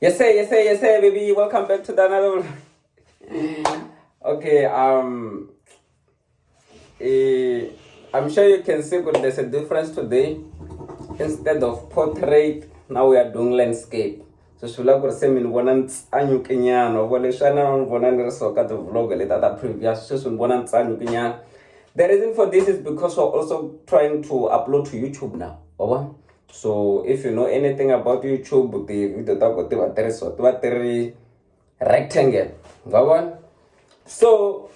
Yes sir, yes sir, yes sir, baby. Welcome back to the another. Okay, I'm sure you can see that there's a difference today. Instead of portrait, now we are doing landscape. So swi vula ku ri se mi ni vona ntsanyukinyana wa vona leswi a na ni vona ni ri so ka ti-vlog leti ta previous, sweswi ni vona ntsanyukinyana. The reason for this is because we're also trying to upload to YouTube now, wa vona. So if you know anything about YouTube, ti-video ta ko ti va ti ri so, ti va ti ri rectangle, wa vona. So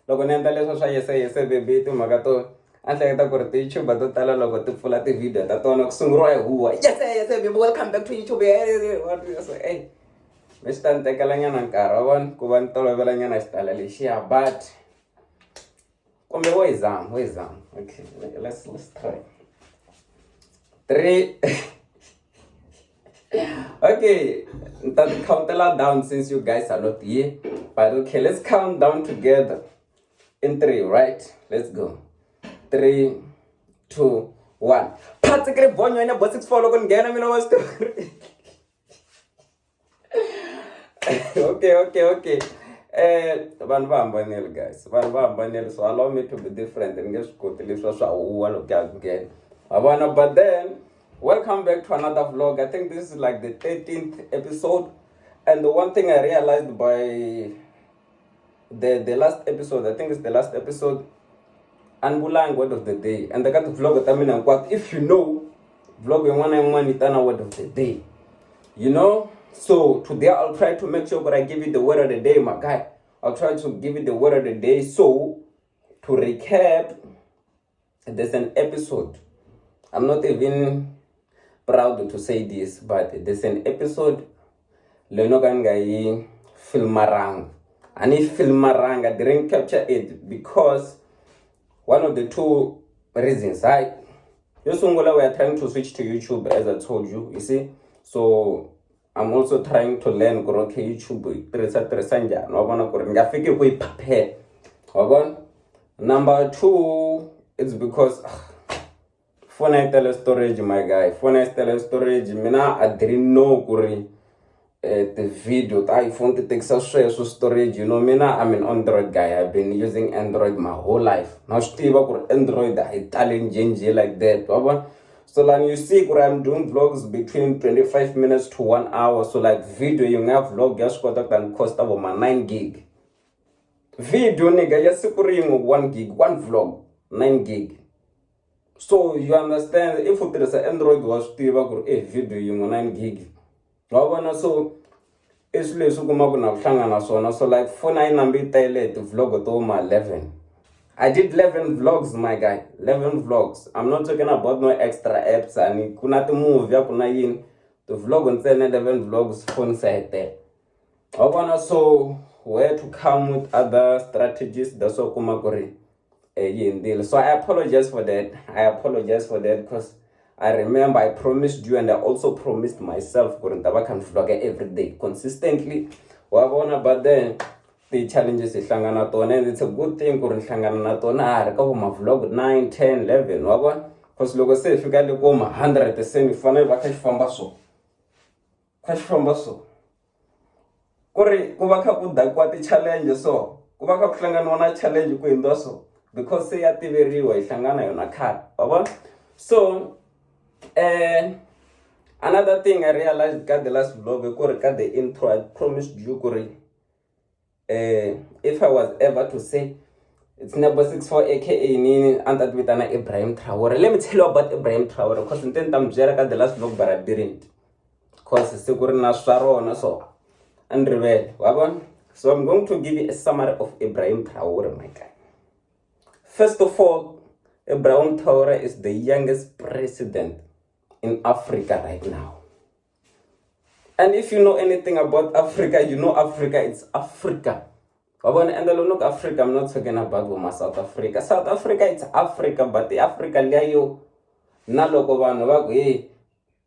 loko ni endla leswa swa yese yese baby, timhaka to a hleketa ku ri ti-YouTuber to tala loko ti pfula ti-video ta tona ku sunguriwa hi huwa, "Yes yes baby, welcome back to YouTube." So ey, mi swi ta ni tekela nyana nkarhi, wa vona, ku va ni tolovela nyana xitala lexiya, but kumbe wo hi zama, wo hi zama. Okay, let's try three. Okay, ni ta ti countela down since you guys are not here, but okay, let's count down together in three, right? Let's go. Three, two, one. Phatsi kri bonyo ene bo 64 loko ni nghena mina wa story. Okay, vanhu va hambanile, guys, vanhu va hambanile, so allow me to be different. Ni nge swi koti leswi swa huwa loko ya nghena, wa vona. But then welcome back to another vlog. I think this is like the 13th episode, and the one thing I realized by the last episode, I think it's the last episode, a ni vulangi word of the day. And ka ti-vlog ta mina hinkwato, if you know, vlog yin'wana na yin'wana yi ta na word of the day. So today I'll try to make sure that I give you the word of the day, my guy. I'll try to give you the word of the day. So to recap, there's an episode, I'm not even proud to say this, but there's an episode leyi no ka ni nga yi filmaranga, a ni filmaranga, didn't capture it because one of the two reasons, right? Yo sungula, we are trying to switch to YouTube, as I told you, you see. So I'm also trying to learn ku ri okay, YouTube yi tirhisa njhani, wa vona, ku ri ni nga fiki ku yi phaphela, wa vona. Number two, it's because phone yi tele storage, my guy. Phone yi tele storage. Mina I didn't know ku ri ti-video ta iPhone ti tekisa sweswo storage. Mina I'm an Android guy. I've been using Android my whole life. Na swi tiva ku ri Android a yi tali njhenjhe like that, wa vona. So like you see ku ri I'm doing vlogs between 25 minutes to one hour, so like video yi nga vlog ya swi kota ku ta ni costa vo ma 9 gig. Video nigga ya siku rin'we, 1 gig, one vlog, 9 gig. So you understand, if u tirhisa Android wa swi tiva ku ri video yin'we 9 gig, wa vona. So i swilo leswi u kumaka na ku hlangana swona. So like phone a yi nambe yi tele hi ti-vlog to ma 11. I did 11 vlogs, my guy, 11 vlogs. I'm not talking about no extra apps ani ku na ti-movie, a ku na yini, ti-vlog ntsena, 11 vlogs, phone se yi tele, wa vona. So where to come with other strategies, that's what kuma ku ri yi hundzile. So I apologize for that. I apologize for that because I remember I promised you and I also promised myself ku ri ni ta va kha ni vlog every day consistently, wa vona. But then ti-challenges hi hlangana na tona, and it's a good thing ku ri ni hlangana na tona a ha ri ka vo ma-vlog 9, 10, 11, wa vona, cause loko se hi fika le ko ma 100, se ni fanele va kha xi famba so, kha xi famba so, ku ri ku va kha ku dakiwa ti-challenge, so ku va kha ku hlanganiwa na challenge ku hundziwa so, because se ya tiveriwa, hi hlangana yona khale, wa vona. So another thing I realized ka the last vlog i ku ri ka the intro I promised you ku ri if I was ever to say it's number 64 aka nini, a ni ta ti vitana Ibrahim Traore. Let me tell you about Ibrahim Traore, because ni te ni ta mi byela ka the last vlog, but I didn't cause se ku ri na swa rona, so a ni rivele, wa vona. So I'm going to give you a summary of Ibrahim Traore, my guy. First of all, Ibrahim Traore is the youngest president in Africa right now. And if you know anything about Africa, you know Africa, it's Africa, wa vona. And loko ku Africa, I'm not talking about voma South Africa. South Africa, it's Africa, but the Africa liya yo na loko vanhu va ku, "Hey,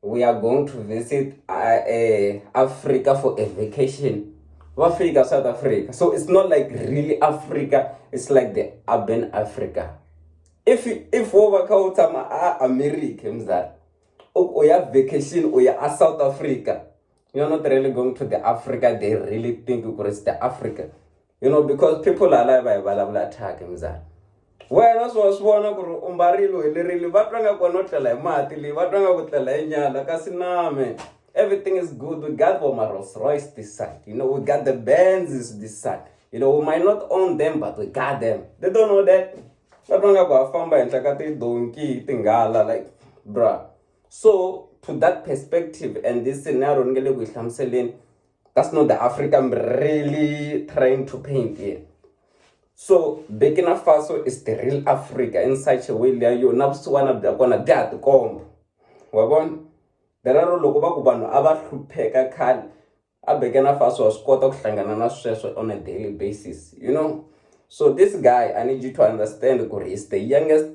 we are going to visit Africa for a vacation," va fika South Africa. So it's not like really Africa, it's like the urban Africa. If wo va kha u tshama a America, mzala, U ku u ya vacation u ya a South Africa, you're not really going to the Africa they really think ku ri it's the Africa, because people hala va hi vulavula thyaka mzala. Wena swi wa swi vona ku ri u mbarile u helerile, va twa nga ku wena u tlela hi mati leyi, va twa nga ku tlela hi nyala, kasi na man, everything is good. We got vo ma Rolls Royce this side, we got the Benzes this side, we might not own them, but we got them. They don't know that. Va twa nga ku ha famba henhla ka tidonki, tinghala, like bruh. So to that perspective and this scenario ni nge le ku yi hlamuseleni, that's not the Africa I'm really trying to paint here. So Burkina Faso is the real Africa in such a way leya yo na vusiwana bya kona bya ha tikomba, wa vona leraro loko va ku vanhu a va hlupheka khale a Burkina Faso, wa swi kota ku hlangana na sweswo on a daily basis. So this guy, I need you to understand ku ri he's the youngest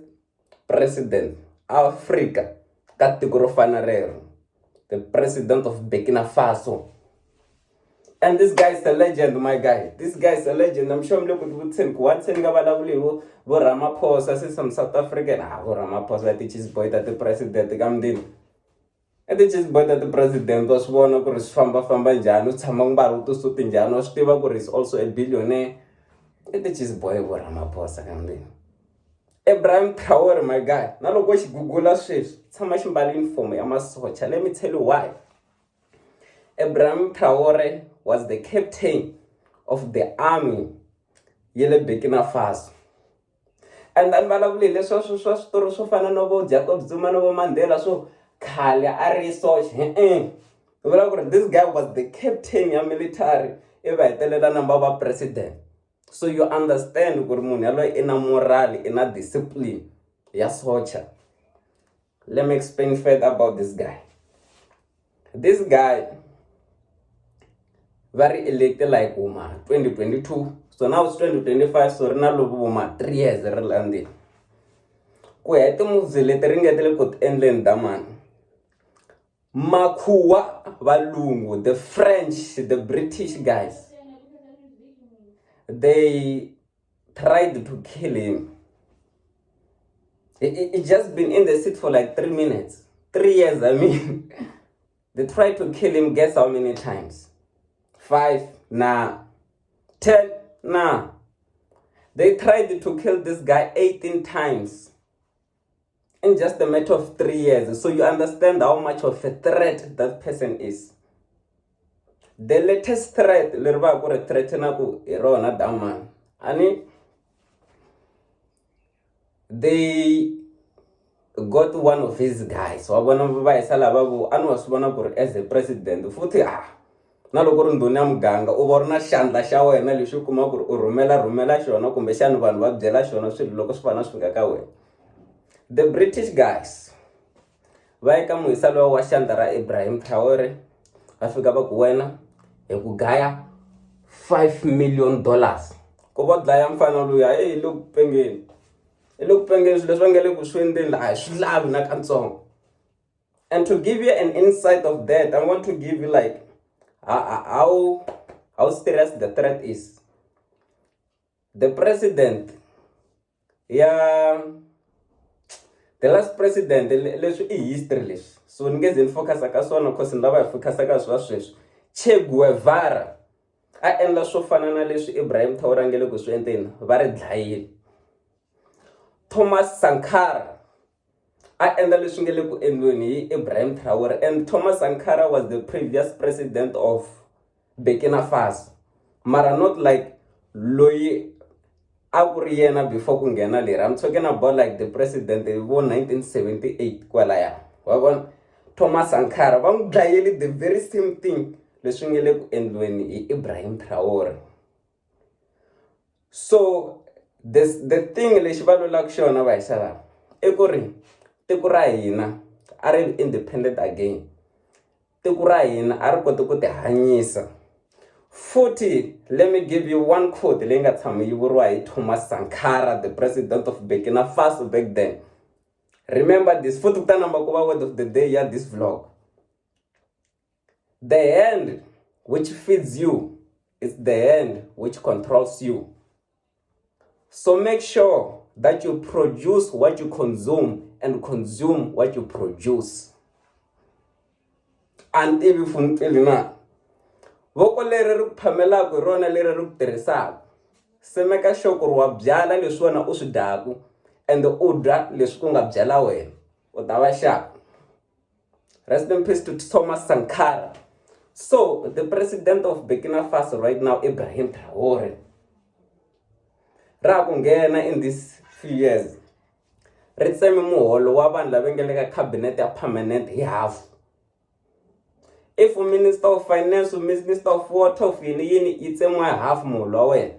president Africa ka tiko ro fana rero, the president of Burkina Faso. And this guy is a legend, my guy. This guy is a legend. I'm sure mi le ku tivutiseni ku what se ni nga vulavuli hi vo Ramaphosa, since I'm South African. Ah, vo Ramaphosa ti-cheese boy ta ti-president ka mundini, i ti-cheese boy ta ti-president. Wa swi vona ku ri swi fambafamba njhani, u tshama mbala u tisuti njhani, wa swi tiva ku ri is also a billionaire. I ti-cheese boy vo Ramaphosa ka mundini. Ibrahim Traore, my guy, na loko xi gugula sweswi, tshama xi mbala uniform ya masocha. Let me tell you why. Ibrahim Traore was the captain of the army ya le Burkina Faso. And then vulavule hi leswi swa switori swo fana na vo Jacob Zuma na vo Mandela, swo khale a ri socha. E-e, vula ku ri this guy was the captain ya military, i va hetelela namba va president. So you understand ku ri munhu yaloye i na moral, i na discipline ya socha. Let me explain further about this guy. This guy va ri elected like voma 2022, so now it's 2025, so ri na loko voma 3 years ri landzeni. Ku ya hi ti-moves leti ringetele ku ti endleni damani, makhuwa, valungu, the French, the British guys, they tried to kill him. He just been in the seat for like 3 minutes, 3 years, I mean. They tried to kill him, guess how many times? Five? Nah. 10? Nah. They tried to kill this guy 18 times in just a matter of 3 years. So you understand how much of a threat that person is. The latest threat leri va ku ri threatenaku hi rona damani ani, they got one of his guys, wa vona, va yisa lava vo a ni wa swi vona ku ri as a president futhi, ah, na loko ri ndhuna ya muganga, u va u ri na xandla xa wena lexi u kuma ku ri u rhumela rhumela xona, kumbexani vanhu va byela xona swilo loko swi fana swi fika ka wena. The British guys va ya ka muhisa luwa wa xandla ra Ibrahim Traore, va fika va ku, "Wena hi ku gaya $5 million ku va dlaya mfana luya." Hey, le ku pengeni, i le ku pengeni. Swilo leswi va nga le ku swi endleni a hi swi lavi na katsongo. And to give you an insight of that, I want to give you like how serious the threat is. The president ya the last president, leswi i history leswi, so ni nge ze ni focus ka swona, cause ni lava hi focus ka swa sweswi. Che Guevara a endla swo fana na leswi Ibrahim Traore a nge le ku swi endleni, va ri dlayile. Thomas Sankara a endla leswi nge le ku endliweni hi Ibrahim Traore, and Thomas Sankara was the previous president of Burkina Faso, mara not like loyi a ku ri yena before ku nghena leri. I'm talking about like the president vo 1978 kwalaya, wa vona. Thomas Sankara va n'wi dlayeli the very same thing leswi nge le ku endliweni hi Ibrahim Traore. So this the thing lexi va lwelaka xona va hisa lava i ku ri tiko ra hina a ri independent again, tiko ra hina a ri koti ku ti hanyisa futhi. Let me give you one quote leyi nga tshama yi vuriwa hi Thomas Sankara, the president of Burkina Faso back then. Remember this futhi, ku ta namba ku va word of the day ya this vlog: "The hand which feeds you is the hand which controls you. So make sure that you produce what you consume and consume what you produce." A ni tivi if u ni twile na. Voko leri ri ku phamelaka hi rona leri ri ku tirhisaka. Se meka sure ku ri wa byala leswi wena u swi dyaku ende u dya leswi ku nga byala wena u ta va sharp. Rest in peace to Thomas Sankara. So the president of Burkina Faso right now, Ibrahim Traore, ra ha ku nghena in this few years ri tseme muholo wa vanhu lava nga le ka cabinet ya permanent hi half. If u minister of finance, u minister of water, of yini yini yi tsemiwa hi half muholo wa wena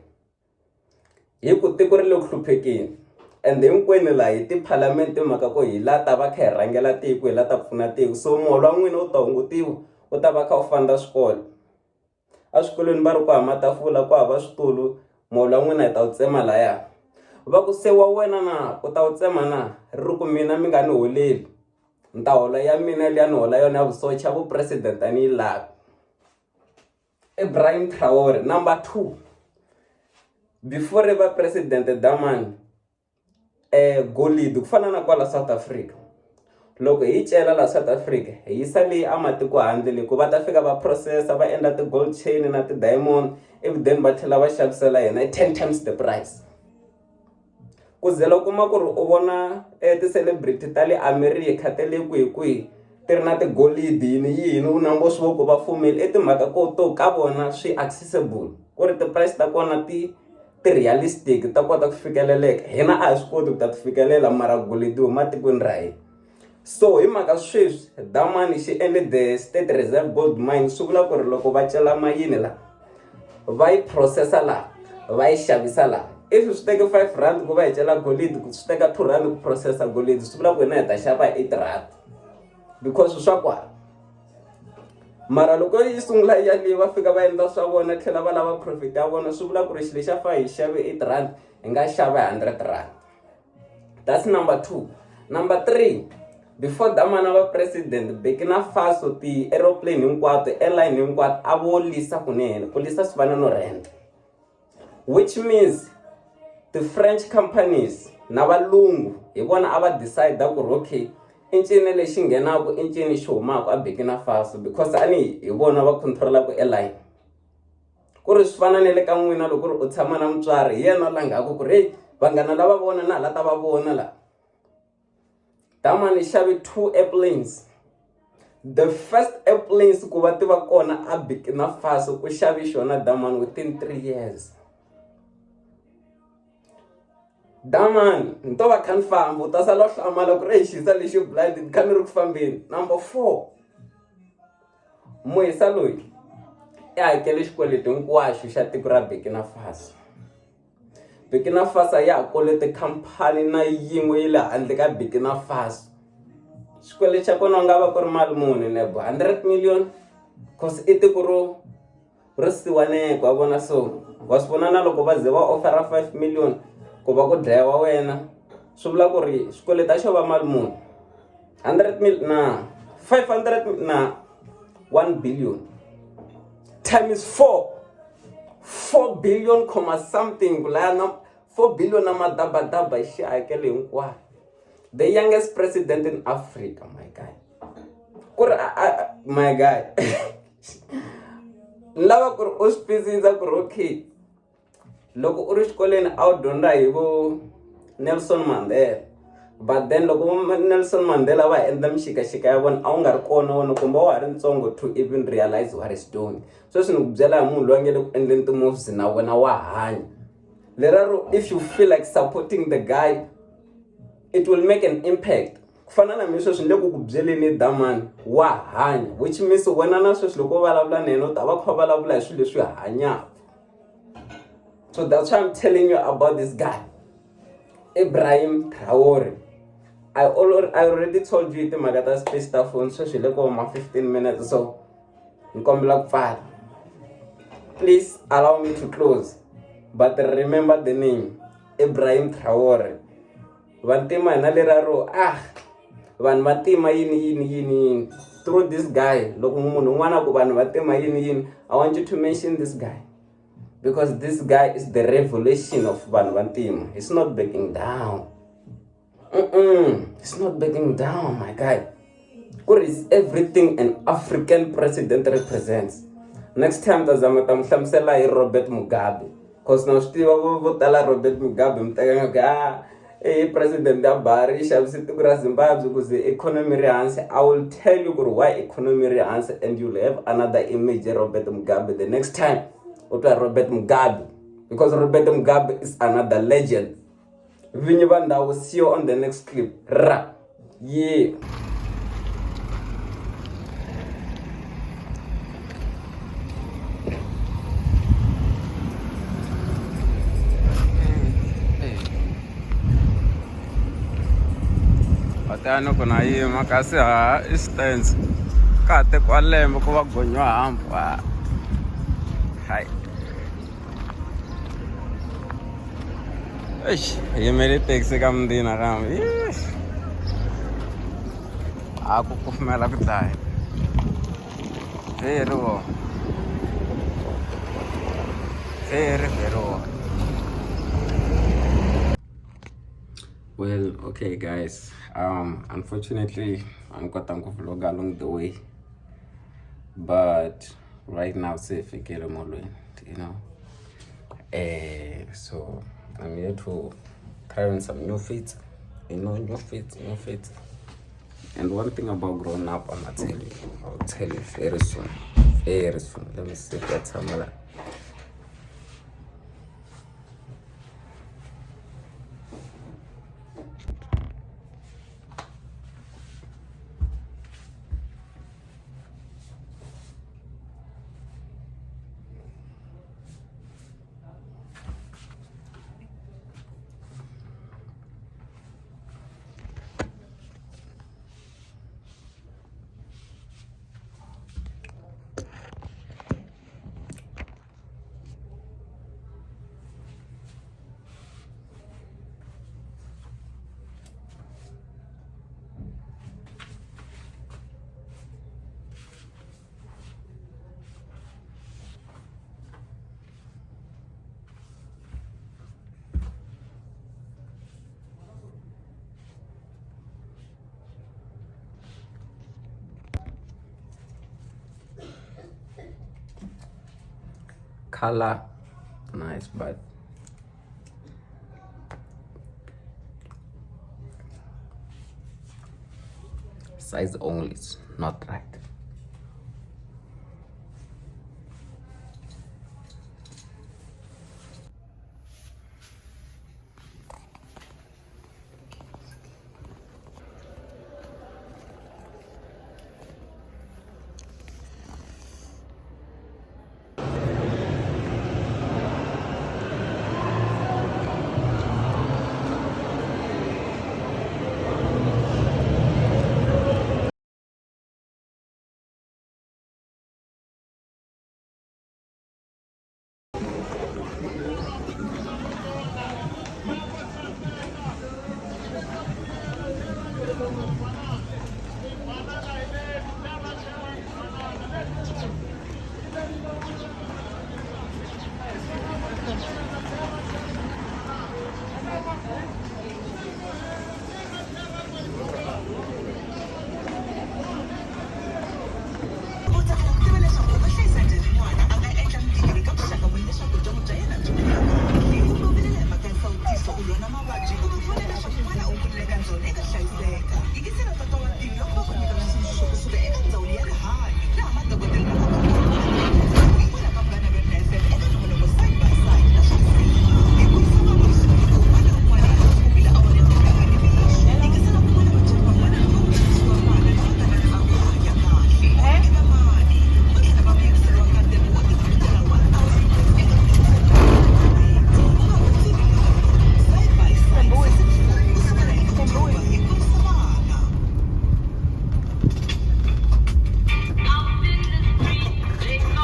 hi ku tiko ri le ku hluphekeni ende hinkwenu laha hi tiphalamende hi mhaka ku hi la ta va kha hi rhangela tiko hi la ta pfuna tiko so muholo wa n'wina wu ta hungutiwa wu ta va kha wu fanda swikolo. Eswikolweni va ri ku hava matafula ku hava switulu muholo wa n'wina hi ta wu tsema laya va ku se wa wena na u ta wu tsema na ri ku mina mi nga ni holeli ni ta hola ya mina liya ni hola yona ya vusocha vu president a ni yi lavi. Ibrahim Traore number 2 before ri va president Damani golidi ku fana na kwala South Africa loko hi yi cela laha South Africa hi yisa leyi a matiko handle le ku va ta fika va process-a va endla ti-gold chain na ti-diamond ivi then va tlhela va xavisela hina hi 10 times the price ku ze la u kuma ku ri u vona ti-celebrity ta le America ta le kwihi kwihi ti ri na tigolidi yini yini u namba u swi vona ku va fumile i timhaka ko to ka vona swi accessible ku ri ti-price ta kona ti ti-realistic ta kota ku fikeleleka hina a hi swi koti ku ta ti fikelela mara golidi huma tikweni ra hina so hi mhaka sweswi damani xi endle the state reserve gold mine swi vula ku ri loko va cela mayini la va yi process-a laha va yi xavisa laha if swi teke R5 ku va hi cela golidi ku swi teka R2 ku process-a golidi swi vula ku hina hi ta xava hi R8 because swa kwala mara loko yi sungula yi ya le va fika va endla swa vona tlhela va lava profit ya vona swi vula ku ri xilo xa fa hi xave R8 hi nga xava hi R100. That's number 2. Number 3, before Damana va president Burkina Faso ti-aeroplane hinkwato airline hinkwato a vo lisa kunene ku lisa swi fana no rent which means ti-French companies na valungu hi vona a va decide ku ri okay i ncini lexi nghenaka i ncini xi humaka a Burkina Faso because a ni hi vona va control-aka airline ku ri swi fana na le ka n'wina loko ku ri u tshama na mutswari hi yena langhaku ku ri heyi vanghana lava vona na hala ta va vona la Damani xave 2 airplanes the first airplanes ku va ti va kona a Burkina Faso ku xave xona Damani within 3 years Damani ni to va kha ni famba u ta sala u hlamala ku ri exi xisa lexi blind ni kha ni ri ku fambeni number 4 Muhisa loyi i hakele xikweleti hinkwaxo xa tiko ra Burkina Faso. Burkina Faso a ya ha koloti khampani na yin'we ya le handle ka Burkina Faso. Xikweleti xa kona ku nga va ku ri mali muni nebo 100 million cause i tiko ro ro siwaneka wa vona so wa swi vona na loko va ze va offer 5 million ku va ku dlayiwa wena swi vula ku ri xikweleti a xo va mali muni 100 mil na 500 na 1 billion times 4 4 billion comma something ku laya na 4 billion na madabadaba xi hakele hinkwayo the youngest president in Africa my guy ku ri my guy ni lava ku ri u swi twisisa ku ri okay loko u ri xikolweni a wu dyondza hi vo Nelson Mandela but then loko vo Nelson Mandela va endla mixikaxika ya vona a wu nga ri kona wena kumbe wa ha ri ntsongo to even realize what is doing sweswi ni ku byela hi munhu loyi a nge le ku endleni ti-moves na wena wa hanya lera ro if you feel like supporting the guy it will make an impact ku fana na mina sweswi ni le ku ku byeleni Damani wa hanya which means wena na sweswi loko u vulavula na yena u ta va kha u vulavula hi swilo leswi hanyaka so that's why I'm telling you about this guy Ibrahim Traore I already told you timhaka ta space ta phone sweswi hi le ko ma 15 minutes so ni kombela ku pfala please allow me to close but remember the name Ibrahim Traore vantima hina lera ro ah vanhu va tima yini yini yini yini through this guy loko munhu un'wana ku vanhu va tima yini yini I want you to mention this guy because this guy is the revelation of vanhu vantima he's not backing down. He's not backing down, my guy. Ku ri is everything an African president represents. Next time ta zama ta mi hlamusela hi Robert Mugabe cause na swi tiva vo tala Robert Mugabe mi teka nga ku a i president ya bari yi xavise tiko ra Zimbabwe ku ze economy ri hansi. I will tell you ku ri why economy ri hansi and you'll have another image ya Robert Mugabe the next time u twa Robert Mugabe because Robert Mugabe is another legend. Vinyi va ndhawu see you on the next clip. Ra. Yeah. Tano ku na yima kasi ha i stands ka ha tekiwa lembe ku va gonyiwa hambu hayi. Eish, hi yimele taxi ka mundina kambe a ku kufumela ku dlaya very warm, very very warm. Well, okay guys, unfortunately I'm kotanga ku vlog along the way, but right now se fikile molweni, you know. So I'm here to try on some new fits, you know, new fits, new fits. And one thing about growing up, I'm gonna tell you, I'll tell you very soon, very soon. Let me see if that's some of that. Color nice, but size only is not right.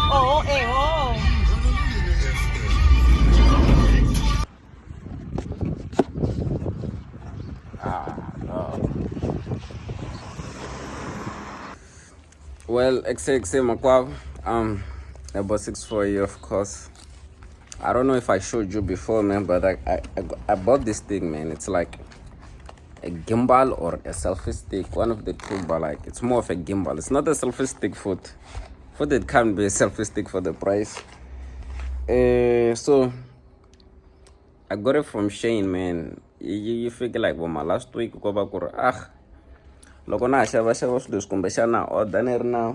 Oo, eh, oo. Well, XXA makwavo, about 6'4 here, of course. I don't know if I showed you before, man, but I bought this thing, man. It's like a a gimbal or a selfie stick, one of the two, but like it's more of a gimbal. It's not a selfie stick foot. Foot it can't be a selfie stick for the price. So I got it from Shein, man. You figure like, well, my last week ko va ku ri ah loko na ha xava xava swilo leswi kumbexana order ni ri na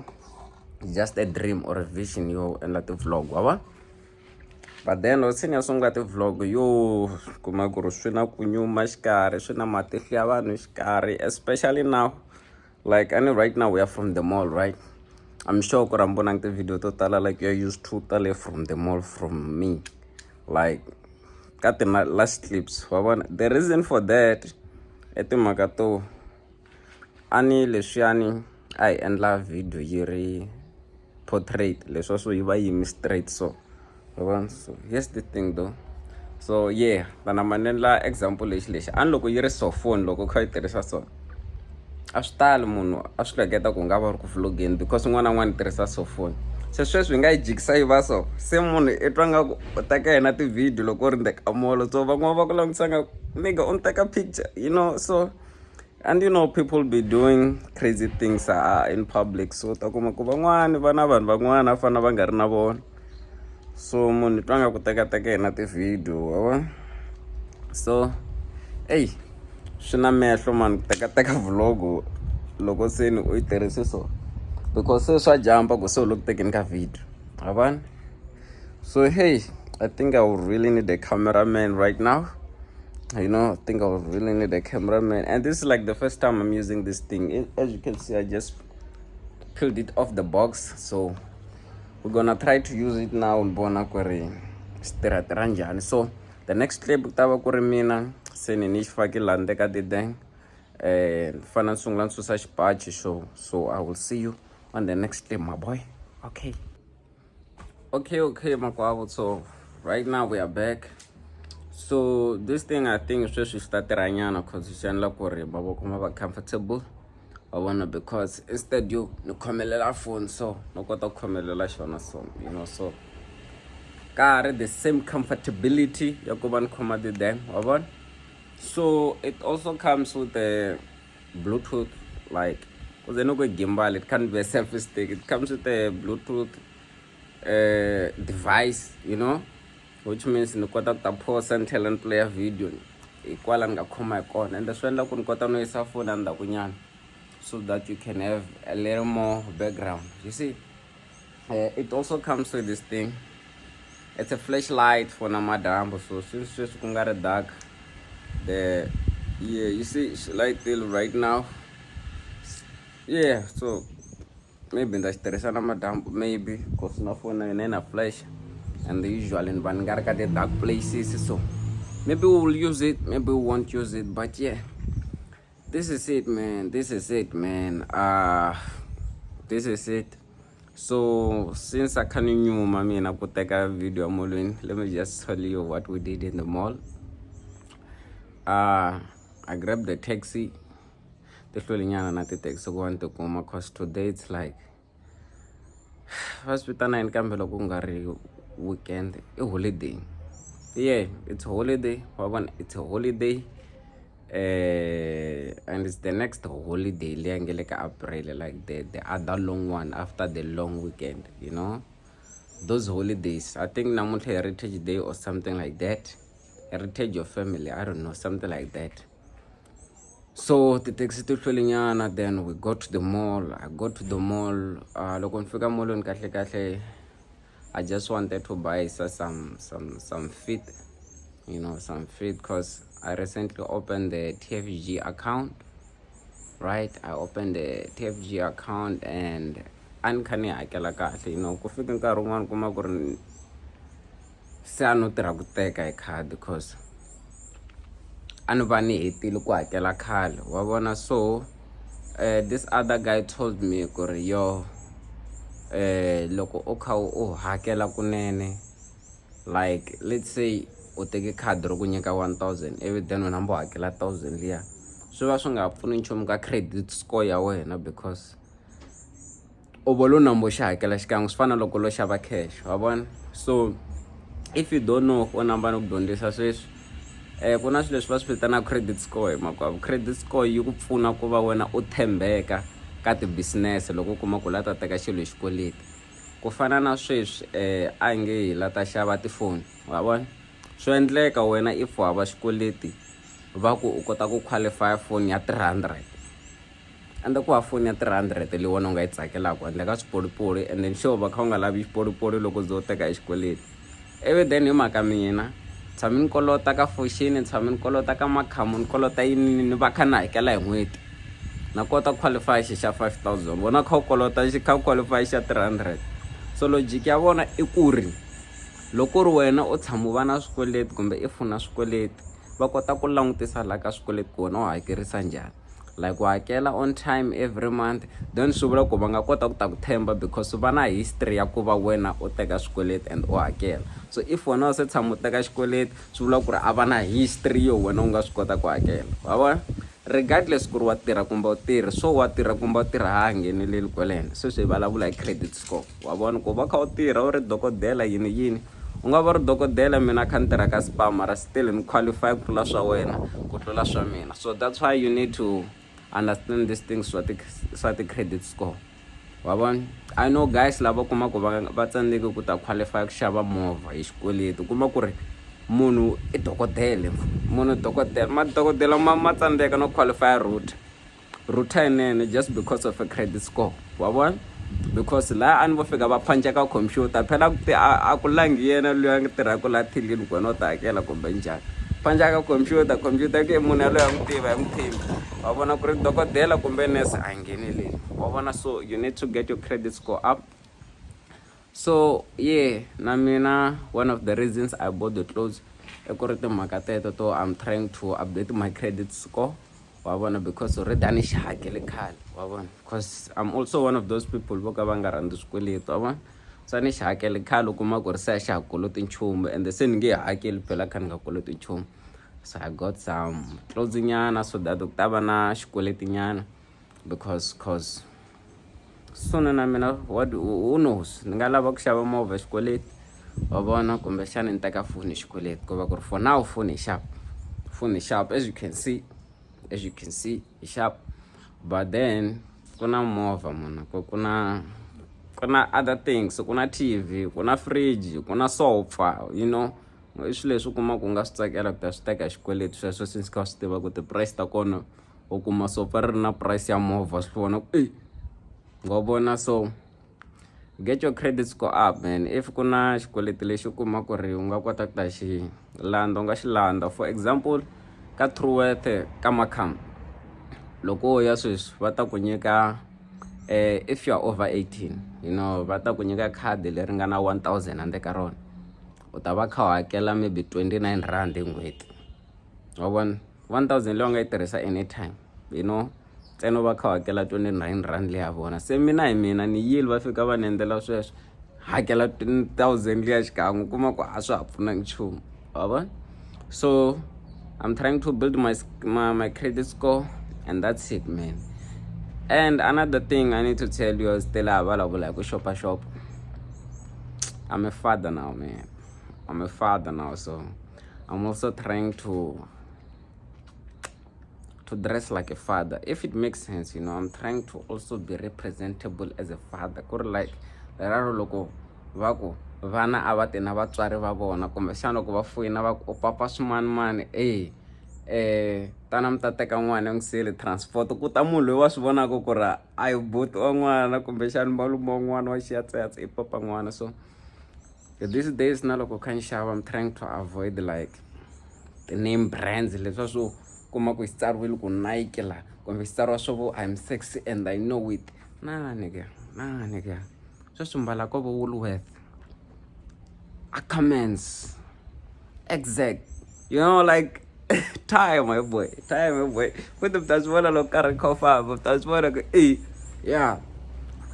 just a dream or a vision yo endla ti-vlog wa va. But then loko se ni ya sungula ti-vlog, yo kuma ku ri swi na ku nyuma xikarhi, swi na matihlo ya vanhu xikarhi, especially now. Like, and right now we are from the mall, right? I'm sure ku ri mi vonangi ti-video to tala, like you're used to tale from the mall from me, like ka ti last clips wa vona. The reason for that i timhaka to a ni leswiyani a hi endla video yi ri portrait, leswa swo yi va yimi straight, so wa vona. So here's the thing though. So yeah, tana ma ni endla example lexi lexi a ni loko yi ri so phone loko u kha u yi tirhisa so a swi tali munhu a swi hleketa ku nga va ri ku vlogeni because un'wana na un'wana i tirhisa so phone. Se sweswi hi nga yi jikisa yi va so, se munhu i twa nga ku u teka yena ti-video loko u ri ndzeni ka mall, so van'wana va ku langutisa nga nigga u ni teka picture. So and you know people be doing crazy things in public, so ta kuma ku van'wani va na vanhu van'wana a fanele va nga ri na vona, so munhu i twa nga ku tekateka yena ti-video wa vona. So eyi swi na mehlo man ku tekateka vlog loko se ni u yi tirhise so, because se swa jumpa ku se u le ku tekeni ka video wa vona. So hey, I think I would really need a cameraman right now. I think I would really need a cameraman, and this is like the first time I'm using this thing. As you can see, I just peeled it off the box, so we're gonna try to use it now ni vona ku ri swi tirha tirha njhani. So the next clip ku ta va ku ri mina se ni ni xi faki laha ndzeni ka dideng, fana ni sungula ni susa xipachi. So I will see you on the next clip, my boy. Okay, makwavo. So right now we are back. So this thing, I think sweswi swi ta tirha nyana cause swi endla ku ri mavoko ma va comfortable wa vona, because instead yo ni khomelela phone, so no kota ku khomelela xona, so you know, so ka ha ri the same comfortability ya ku va ni khoma ti-dang wa vona. So it also comes with a Bluetooth, like kuze ni ku gimbal, it can't be a selfie stick. It comes with a Bluetooth device, which means ni kota ku ta pause ni tlhela ni playa video hi kwala ni nga khoma hi kona, ende swi endla ku ni kota no yisa phone endzhaku nyana so that you can have a little more background, you see. It also comes with this thing. It's a flashlight for namadyambu, so since sweswi ku nga ri dark, the yeah, you see it's light till right now. Yeah, so maybe ni ta xi tirhisa namadyambu maybe, cause na phone na yona yi na flash and usually ni va ni nga ri ka ti-dark places, so maybe we will use it, maybe we won't use it. But yeah, this is it, man. This is it, man. This is it. So since a kha ni nyuma mina ku teka video molweni, let me just tell you what we did in the mall. I grabbed the taxi. Ti hlwelinyana na ti-taxi ku va ni tikuma cause today it's like va swi vitana yini kambe loko ku nga ri weekend, i holiday. Yeah, it's holiday wa vona, it's a holiday, and it's the next holiday leyi nga le ka April, like the other long one after the long weekend, those holidays. I think namuntlha Heritage Day or something like that, heritage your family, I don't know, something like that. So tithekisi ti hlwelinyana. Then we go to the mall. I go to the mall. Loko ni fika molweni, kahle kahle I just wanted to buy some feet, some feet, because I recently opened the TFG account, right? I opened the TFG account and a ni kha ni hakela kahle. Ku fika nkarhi wun'wani kuma ku ri se a no tirha ku teka hi khadi cause a ni va ni hetile ku hakela khale wa vona. So this other guy told me ku ri yo loko u kha u hakela kunene, like let's say u teke khadi ro ku nyika 1000 ivi then u namba u hakela 1000 liya, swi va swi nga pfuni nchumu ka credit score ya wena because u vo lo namba u xi hakela xikan'we, swi fana na loko lo xava cash wa vona. So if you don't know, u namba ni ku dyondzisa sweswi. Ku na swilo leswi va swi vitanaka credit score hi makwavo. Credit score yi ku pfuna ku va wena u tshembeka ka ti-business loko u kuma ku u lava ta teka xilo hi xikweleti. Ku fana na sweswi a hi nge hi lava ta xava tifoni wa vona swa endleka wena if u hava xikweleti va ku u kota ku qualify foni ya 300 ende ku hava foni ya 300 leyi wena u nga yi tsakelaka handle ka swipolipoli and then sure va kha u nga lavi xipolipoli loko u ze u teka hi xikweleti ivi then hi mhaka mina tshame ni kolota ka Foschini ni tshame ni kolota ka Makhamu ni kolota yini ni va kha ni hakela hi n'hweti na kota ku qualify xi xa 5000 vona kha u kolota xi kha u qualify xa 300 so logic ya vona i ku ri loko ku ri wena u tshama u va na swikweleti kumbe if u na swikweleti va kota ku langutisa la ka swikweleti ku wena u hakerisa njhani like u hakela on time every month then swi vula ku va nga kota ku ta ku tshemba because va na history ya ku va wena u teka swikweleti and u hakela so if wena u se tshama u teka xikweleti swi vula ku ri a va na history yo wena u nga swi kota ku hakela wa vona regardless ku ri wa tirha kumbe u tirhi so wa tirha kumbe u tirha ha ngheneleli kwaleno sweswi hi vulavula hi credit score wa vona ku va kha u tirha u ri dokodela yini yini u nga va ri dokodela mina kha ni tirha ka Spar mara still ni qualify ku tlula swa wena ku tlula swa mina so that's why you need to understand these things swa ti swa ti-credit score wa vona i know guys lava kuma ku va va tsandzeke ku ta qualify ku xava movha hi xikweleti u kuma ku ri munhu i dokodela munhu dokodela madokodela ma ma tsandzeka no qualify router router yinene just because of a credit score wa vona because laha a ni vo fika va phanca ka computer phela ku a ku langi yena loyi a nga tirhaka laha thelini ku wena u ta hakela kumbe njhani phanca ka computer computer ke munhu yaloye a n'wi tiva hi n'wi thembi wa vona ku ri dokodela kumbe nurse a ngheneleli wa vona so you need to get your credit score up so yeah na mina one of the reasons I bought the clothes i ku ri timhaka teto to I'm trying to update my credit score wa vona because already a ni xi hakele khale wa vona because I'm also one of those people vo ka va nga rhandzi swikweleti wa vona se a ni xi hakele khale u kuma ku ri se a xa ha koloti nchumu ende se ni nge hakeli phela kha ni nga koloti nchumu so I got some clothes nyana so that ku ta va na xikweleti nyana because cause soon na mina what who knows ni nga lava ku xava movha xikweleti wa vona kumbexana ni teka foni hi xikweleti ko va ku ri for now foni hi xava foni hi xava as you can see as you can see hi xava but then ku na movha munhu ku ku na ku na other things ku na T_V ku na fridge ku na sofa you know i swilo leswi u kumaka u nga swi tsakela ku ta swi teka hi xikweleti sweswo since kha u swi tiva ku ti-price ta kona u kuma sofa ri ri na price ya movha swi vona ku e wa vona so get your credit score up man if ku na xikweleti lexi u kuma ku ri u nga kota ku ta xi landza u nga xi landza for example ka Truworth ka Markham loko wo ya sweswi va ta ku nyika if you are over 18 you know va ta ku nyika khadi leri nga na 1000 handle ka rona u ta va kha u hakela maybe 29 rand hi n'hweti wa vona 1000 leyi u nga yi tirhisa anytime you know ntsena u va kha u hakela 29 rand leya vona se mina hi mina ni yile va fika va ni endlela sweswo hakela 1000 liya xikan'we u kuma ku a swa ha pfunangi nchumu wa vona so I'm trying to build my credit score and that's it man and another thing I need to tell you is still a vulavula hi ku xopaxopa I'm a father now man I'm a father now so I'm also trying to dress like a father if it makes sense you know I'm trying to also be representable as a father ku ri like leraro loko va ku vana a va ti na vatswari va vona kumbexana loko va foyina va ku u papa swimanimani e tana mi ta teka n'wana n'wi siyele transport ku ta munhu loyi wa swi vonaka ku ri a hi buti wa n'wana kumbexana malume wa n'wana wa xiyatseyatse i papa n'wana so these days na loko kha ni xava I'm trying to avoid like ti-name brands leswiya swo kuma ku xi tsariwile ku Nike la kumbe xi tsariwa swo vo I'm sexy and I know it na nigga na nigga sweswi mbala ko vo Woolworth Ackermans exact you know like time my boy time my boy futhi mi ta swi vona loko karhi kha u famba mi ta swi vona ku e ya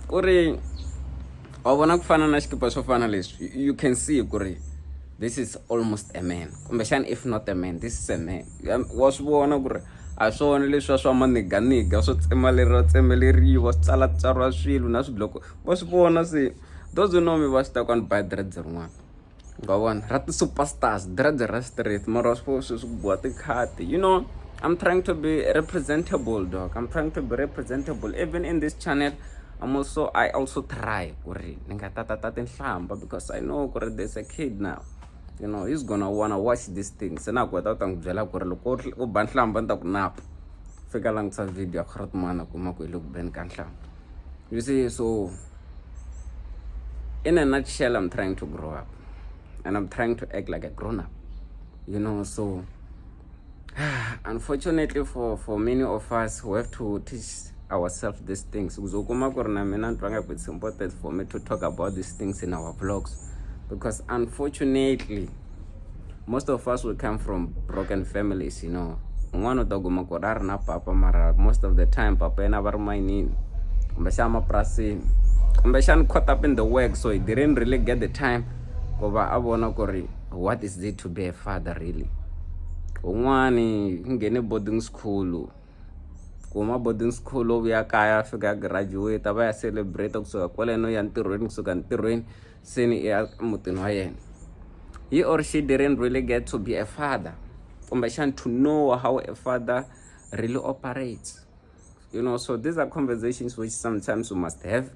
ku ri wa vona ku fana na xikipa swo fana leswi you can see ku ri this is almost a man kumbexana if not a man this is a man wa swi vona ku ri a swona leswiya swa maniganiga swo tsemaleriwa tsemeleriwa swi tsalatsariwa swilo na swibloko wa swi vona se those who know me va swi tiva ku a ni ba dreads rin'wana. Wa vona ra ti-superstars dread ra straight mara wa swi sweswi ku boha tikhati. You know, I'm trying to be representable, dog. I'm trying to be representable even in this channel. I also try ku ri ni nga tatata tinhlamba because I know ku ri there's a kid now. You know, he's gonna wanna watch this thing. Se na kota u ta n'wi byela ku ri loko u ba nhlamba ni ta ku napa. Fika langutisa video ya Grootman a kuma ku hi le ku beni ka nhlamba. You see, so in a nutshell, I'm trying to grow up and I'm trying to act like a grown up, you know. So unfortunately for many of us who have to teach ourselves these things, uzokuma ku ri na mina ni twa nga ku it's important for me to talk about these things in our vlogs because unfortunately most of us will come from broken families. Un'wana u ta kuma ku ri a ri na papa, mara most of the time papa yena va ri mayinini kumbexana mapurasini, kumbexana caught up in the work, so he didn't really get the time ku va a vona ku ri what is it to be a father really. Un'wani nghene boarding school, kuma boarding school u vuya kaya, fika graduate, va ya celebrate kusuka kwaleno ya ntirhweni, kusuka ntirhweni se ni ya mutini wa yena. He or she didn't really get to be a father, kumbexana to know how a father really operates. So these are conversations which sometimes we must have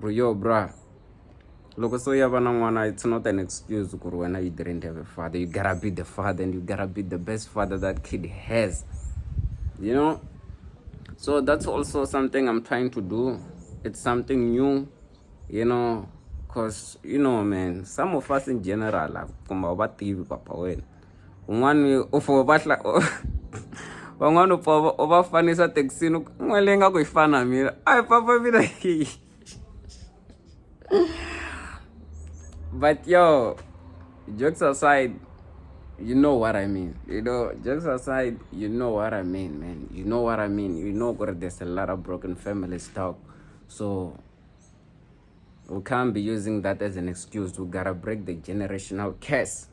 ku ri, yo bra, loko se u ya va na n'wana, it's not an excuse ku ri wena you didn't have a father. You gotta be the father and you gotta be the best father that kid has. So that's also something I'm trying to do. It's something new, 'cause you know, man, some of us in general kumbe a va tivi papa wena. Un'wani u fo va van'wani u pfa u va fanisa thekisini, n'we leyi nga ku yi fana mina a hi papa mina. But yo, jokes aside, you know what I mean. You know, jokes aside, you know what I mean, man. You know what I mean. You know there's a lot of broken families talk. So we can't be using that as an excuse. We gotta break the generational curse.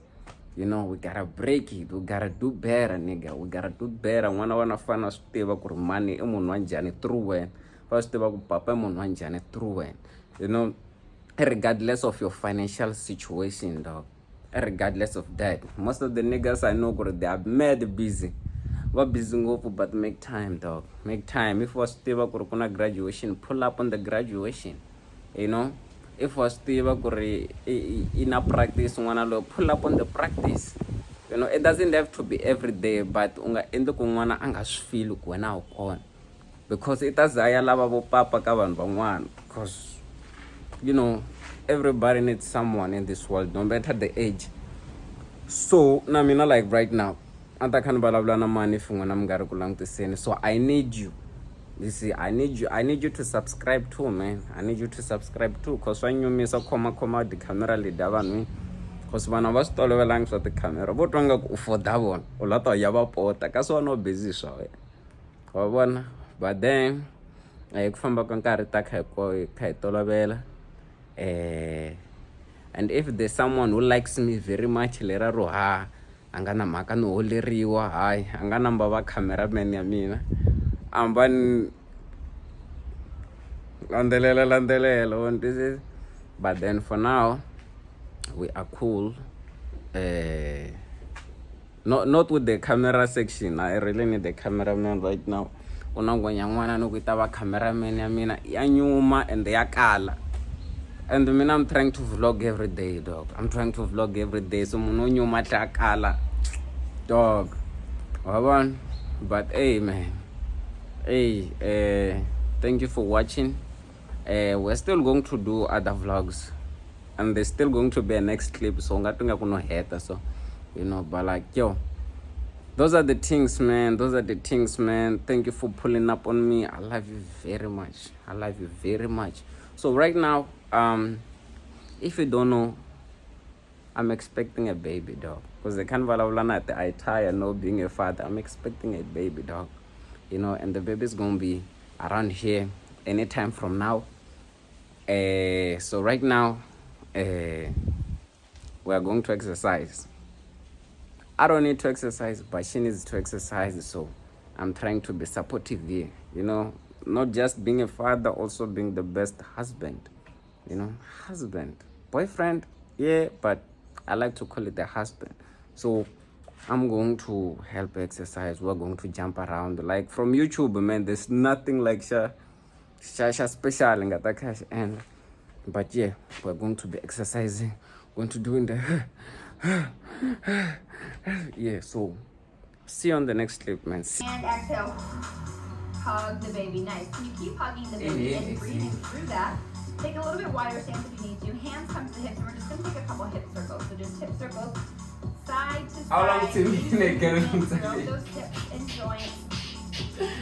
You know, we gotta break it. We gotta do better, nigga. We gotta do better. N'wana wa fana swi tiva ku ri mani i munhu wa njhani through wena. Va swi tiva ku papa i munhu wa njhani through wena. You know, regardless of your financial situation, dog. Regardless of that. Most of the niggas I know, they are mad busy. Va busy ngopfu, but make time, dog. Make time. If wa swi tiva ku ri ku na graduation, pull up on the graduation. You know, if wa swi tiva ku ri i na practice n'wana loyi, pull up on the practice. You know, it doesn't have to be every day, but u nga endli ku n'wana a nga swi feel ku wena a wu kona, because i ta za ya lava vo papa ka vanhu van'wana, because you know everybody needs someone in this world, no matter the age. So na mina, like right now, a ta kha ni vulavula na mani if n'wina mi nga ri ku langutiseni? So I need you. You see, I need you. I need you to subscribe too, man. I need you to subscribe too, 'cause swa nyumisa khoma khoma tikhamera leti a vanhwini, 'cause vanhu a va swi tolovelangi swa tikhamera. Vo twa nga ku u foda vona, u la ta ya va pota, kasi wena u busy swa wena, wa vona. But then hi ku famba ka nkarhi ta kha hi kha hi tolovela. And if there's someone who likes me very much, lera ro ha a nga na mhaka no holeriwa, hayi, a nga namba va cameraman ya mina, amba ni landzelela landzelela wa twisisa. But then for now we are cool. Not with the camera section. I really need the cameraman right now. Ku na ngwenya n'wana ni ku yi ta va cameraman ya mina, ya nyuma and ya kala, and mina I'm trying to vlog every day, dog. I'm trying to vlog every day, so munhu wo nyuma tlhe a kala, dog, wa vona. But hey, man, hey, thank you for watching. We're still going to do other vlogs and there's still going to be a next clip, so nga twi nga ku no heta. So you know, but like, yo, those are the things, man. Those are the things, man. Thank you for pulling up on me. I love you very much. I love you very much. So right now, if you don't know, I'm expecting a baby, dog, because I can't vulavula na I tire no being a father. I'm expecting a baby, dog, you know, and the baby's gonna be around here anytime from now. So right now, we are going to exercise. I don't need to exercise, but she needs to exercise. So I'm trying to be supportive here, you know, not just being a father, also being the best husband, you know, husband, boyfriend, yeah, but I like to call it the husband. So I'm going to help exercise. We're going to jump around. Like from YouTube, man, there's nothing like sha sha sha special nga ta kha xi endla. But yeah, we're going to be exercising. Going to doing the yeah, so see you on the next clip, man. And exhale. Hug the baby. Nice. Can you keep hugging the baby and breathing through that? Take a little bit wider stance if you need to. Hands come to the hips, and we're just gonna take a couple hip circles. So just hip circles, side to How long side. till we get Throw those hips and joints.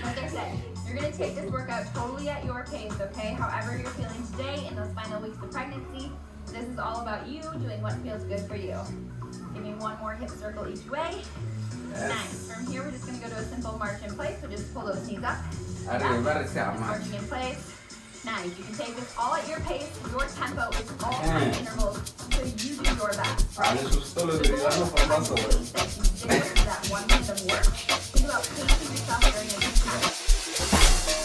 Like I said, you're gonna take this workout totally at your pace, okay? However you're feeling today in those final weeks of pregnancy, this is all about you doing what feels good for you. Give me one more hip circle each way. Nice. From here, we're just gonna go to a simple march in place. So just pull those knees up. A ri va ri se Just march. marching in place. Nice. You can take this all at your pace, your tempo. It's all time intervals, so you do your best. A Right? leswi swi The goal tolovela no is famba to swona. pace that you stick to that 1 minute of work. Think about pacing yourself during a contraction.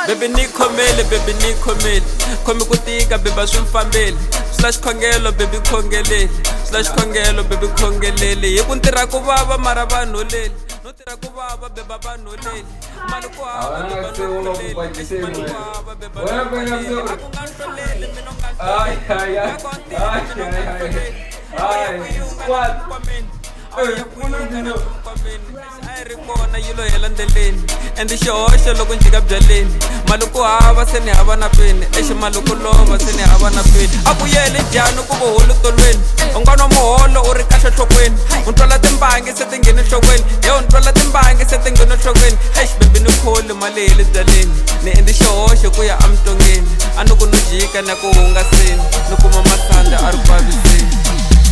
Baby ni khomeli, baby ni khomeli, khomi ku tika baby a swi mfambeli, swi la xikhongelo baby khongeleli, swi la xikhongelo baby khongeleli, hi ku ntirha ku vava mara vanhu leli, no tirha ku vava beba vanhu leli, mali ku hava Wena beba se u no lo ku hloleli, kwajiseni mali ku wena. hava beba Wena no wena se hloleli, u a ku nga nhloleli mina u nga Ay, ay, ay. nhloleli, a ku ntirhi Ay, mina u nga ay, ay. nhloleli, Ay, squat. nkwameni Eh, pfuna a yi ri kona yi lo hela ndleleni ende xihoxo loko njhika byaleni mali ku hava se ni hava na peni exi mali ku lova se ni hava na peni a ku yele njhani ku vuhulu tolweni u nga nwa muholo u ri kahle nhlokweni u twala timbangi se ti ngheni nhlokweni he u twala timbangi se ti ngheni nhlokweni exi bebi ni kholi mali hi le byaleni ni endli xihoxo ku ya emutongeni a ni ku no jika na ku hungaseni ni kuma masanda a ri ku vaviseni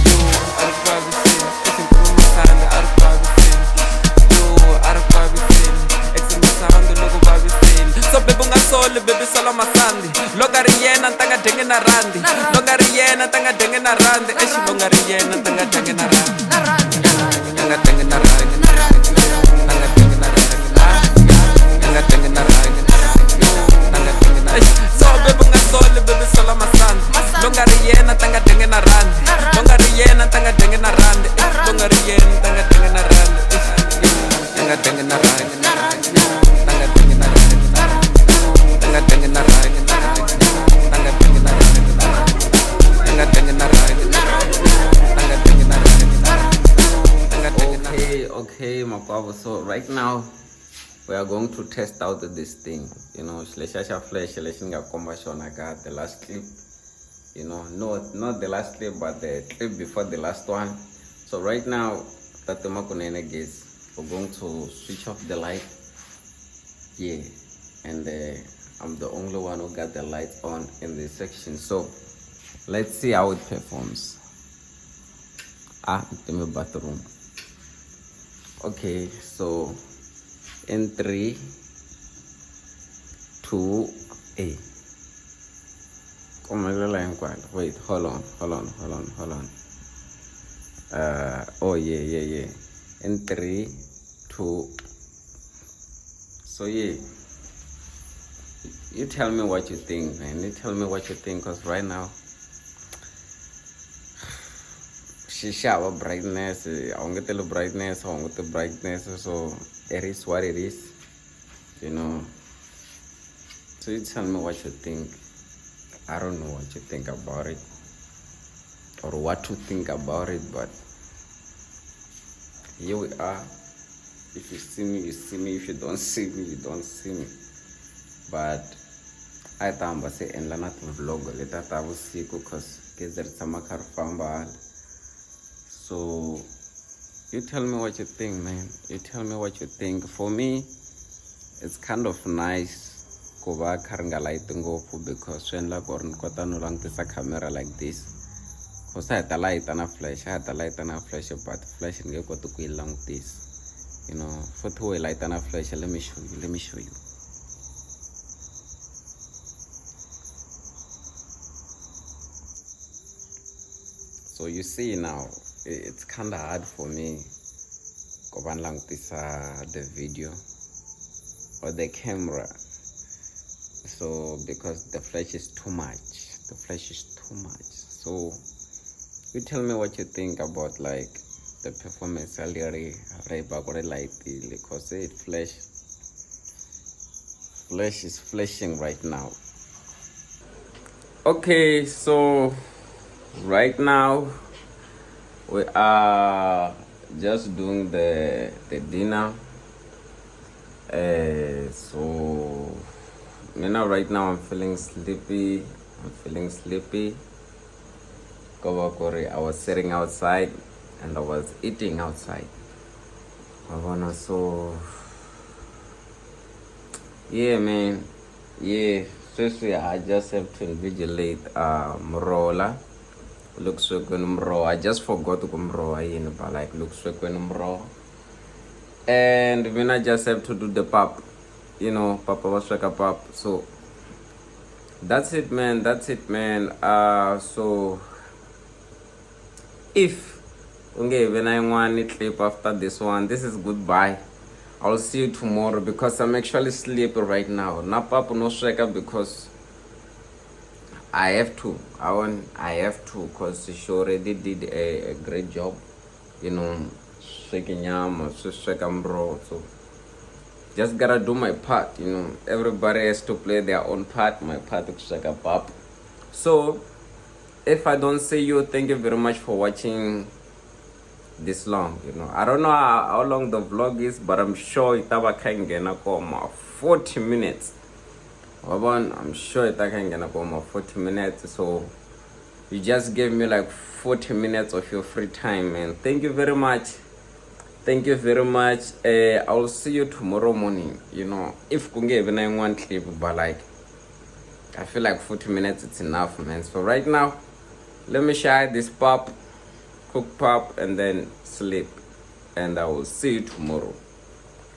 yo a ri ku vaviseni exi ni kuma masanda a ri ku vaviseni yo a ri ku vaviseni exe masanda loko vaviseni so bebi u nga soli bebi sola masandi lo nga ri yena ni ta nga dyangi na randi lo nga ri yena ta nga dyangi na randi exi lo nga ri yena ta nga dyangi na randi ta nga dyangi na randi ta nga dyangi na randi ta nga dyangi na randi ta nga dyangi na randi so bebi u nga soli bebi sola masandi lo nga ri yena ta nga dyangi na randi lo nga ri yena ta nga dyangi na randi lo nga ri yena ta nga dyangi na randi ta nga dyangi na randi ta nga dyangi na randi ta nga dyangi na randi ta nga dyangi na randi ta nga dyangi na randi ta nga dyangi na randi ta nga dyangi na Okay, okay, makwavo. So right now we are going to test out this thing. You know, lexiya xa flash lexi ni nga komba xona ka the last clip. You know, no, not the last clip, but the clip before the last one. So right now, Tate Makunene guys, we're going to switch off the light. Yeah, and I'm the only one who got the lights on in this section. So let's see how it performs. Ah, in the bathroom. Okay, so in three, two, eight. Komelela hinkwalo. Wait, hold on, hold on, hold on, hold on. Oh yeah, yeah, yeah. In three, two. So yeah, you tell me what you think, man. You tell me what you think, 'cause right now xi xava brightness, a wu ngeteli brightness, a hunguti brightness, so it is what it is. So you tell me what you think. I don't know what you think about it or what to think about it, but here we are. If you see me, you see me. If you don't see me, you don't see me. But a hi ta hamba se endla na ti-vlog leta ta vusiku, 'cause gezi ri tshama kha ri famba hala. So you tell me what you think, man. You tell me what you think. For me, it's kind of nice ku va kha ri nga light ngopfu, because swi endla ku ri ni kota no langutisa camera like this, 'cause a hi ta layita na flash, a hi ta layita na flash, but flash ni nge koti ku yi langutisa. Futhi wo yi layita na flash, let me show you, let me show you. So So you see now, it's kind of hard for me ku va ni langutisa the video or the camera, so because the flash is too much, the flash is too much. So you tell me what you think about like the performance ya leri ri va ku ri lightile, cause it flash, flash is flashing right now. Okay, so right now we are just doing the dinner. So mina right now I'm feeling sleepy, I'm feeling sleepy. Ko va ku ri I was sitting outside and I was eating outside, wa vona. So yeah man, yeah, sweswi I just have to invigilate muroho la loko swekweni muroho. I just forgot ku muroho wa yini, but like loko swekweni muroho and mina just have to do the pap. Papa va sweka pap. So that's it man, that's it man. So if u nge vi na yin'wani clip after this one, this is goodbye. I'll see you tomorrow because I'm actually sleepy right now. Na papu no sweka because I have to. I want I have to, because she already did a great job, sweki nyama, swi sweka muroho. So just gotta do my part. Everybody has to play their own part. My part is sweka pap. So if I don't see you, thank you very much for watching this long. I don't know how long the vlog is, but I'm sure yi ta va kha yi nghena koma 40 minutes, wa vona. I'm sure yi ta kha yi nghena koma 40 minutes. So you just gave me like 40 minutes of your free time, man. Thank you very much, thank you very much. I'll see you tomorrow morning if ku nge vi na yin'wana clip, but like I feel like 40 minutes, it's enough, man. So right now let me share this pap, cook pap, and then sleep, and I will see you tomorrow.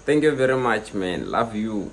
Thank you very much, man. Love you.